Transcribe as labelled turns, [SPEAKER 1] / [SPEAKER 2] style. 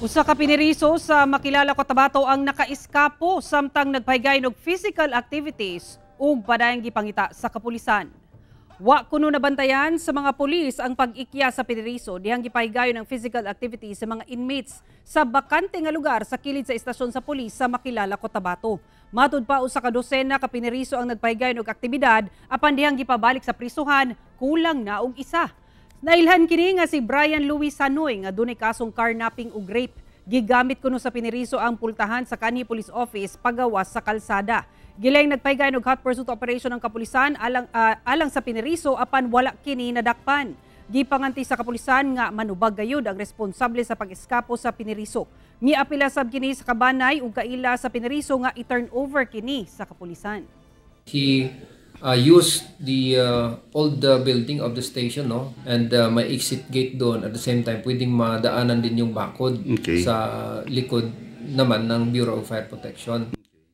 [SPEAKER 1] Usa ka piniriso sa Makilala, Cotabato ang nakaiskapo samtang nagpahigayon og physical activities ug padayong gipangita sa kapulisan. Wa kuno nabantayan sa mga pulis ang pag-ikya sa piniriso dihang gipahigayon ang physical activities sa mga inmates sa bakante nga lugar sa kilid sa istasyon sa pulis sa Makilala, Cotabato. Matud pa, usa ka dosena ka piniriso ang nagpahigayon og aktibidad, apan dihang gipabalik sa prisuhan, kulang na og isa. Nailhan kini nga si Brian Louis Sanoy nga dunay kasong carnapping ug rape. Gigamit kuno sa piniriso ang pultahan sa kanhi police office pagawas sa kalsada. Gilayng nagpahigayon og hot pursuit operation ang kapulisan alang sa piniriso, apan wala kini nadakpan. Gipanganti sa kapulisan nga manubag gayud ang responsable sa pag-eskapo sa piniriso. Miapila sab kini sa kabanay ug kaila sa piniriso nga i-turn over kini sa kapulisan.
[SPEAKER 2] He used the old building of the station, no, and may exit gate doon. At the same time, pwedeng madaanan din yung bakod sa likod naman ng Bureau of Fire Protection.